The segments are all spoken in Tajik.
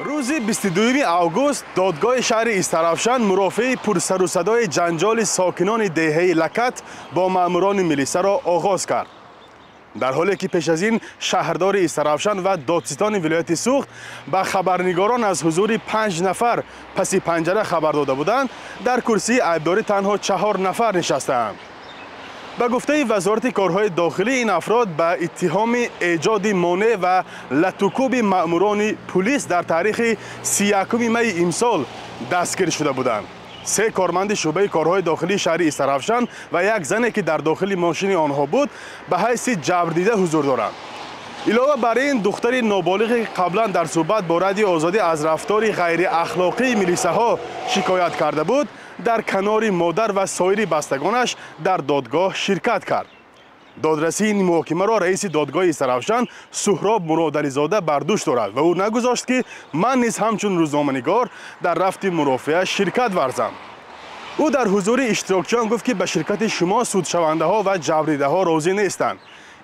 Рӯзи 22 август додгоҳи шаҳри Истаравшан мурофиаи пурсарусадои ҷанҷоли сокинони деҳаи Лакат бо маъмурони милисаро оғоз кард. Дар ҳоле ки пеш аз ин шаҳрдори Истаравшан ва додситони вилояти Суғд ба хабарнигорон аз ҳузури 5 нафар паси панҷара хабар дода буданд, дар курсии айбдорӣ танҳо 4 нафар нишастаанд. Ба гуфтаи вазорати корҳои дохилӣ, ин афрод ба иттиҳоми эҷоди монеъ ва латукӯби маъмурони пулис дар таърихи 31 майи имсол дастгир шуда буданд. 3 корманди шӯъбаи корҳои дохилии шаҳри Истаравшан ва як зане ки дар дохили мошини онҳо буд, ба ҳайси ҷабрдида ҳузур доранд. Илова бар ин, духтари ноболиғе ки қаблан дар суҳбат бо Радиои Озодӣ аз рафтори ғайриахлоқии милисаҳо шикоят карда буд, дар канори модар ва соири бастагонаш дар додгоҳ ширкат кард. Додрасии ин муҳокимаро раиси додгоҳи Истаравшан Суҳроб Муродализода бар дӯш дорад ва ӯ нагузошт, ки ман низ ҳамчун рӯзноманигор дар рафти мурофиа ширкат варзам. Ӯ дар ҳузури иштирокчиён гуфт, ки ба ширкати шумо судшавандаҳо ва ҷабрдидаҳо розӣ нестанд.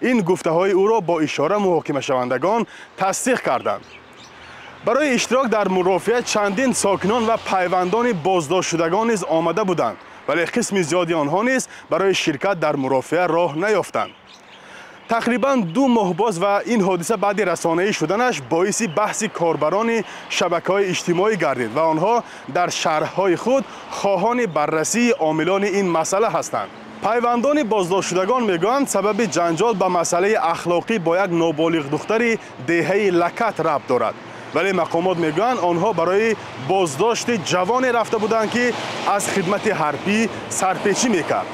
Ин гуфтаҳои ӯро бо ишора муҳокимашавандагон тасдиқ карданд. Барои иштирок дар мурофиа чандин сокинон ва пайвандони боздоштшудагон низ омада буданд, вале қисми зиёди онҳо низ барои ширкат дар мурофиа роҳ наёфтанд. Тақрибан 2 моҳ боз ва ин ҳодиса баъди расонаӣ шуданаш боиси баҳси корбарони шабакаҳои иҷтимоӣ гардид ва онҳо дар шарҳҳои худ хоҳони баррасии омилони ин масъала ҳастанд. Пайвандони боздоштшудагон мегӯянд, сабаби ҷанҷол ба масъалаи ахлоқӣ бо як ноболиғ духтари деҳаи Лакат рабт дорад. Вале мақомот мегӯянд, онҳо барои боздошти ҷавоне рафта буданд, ки аз хидмати ҳарбӣ сарпечӣ мекард.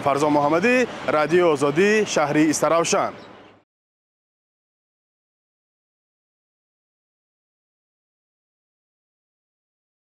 Фарзон Муҳаммадӣ, Радиои Озодӣ, шаҳри Истаравшан.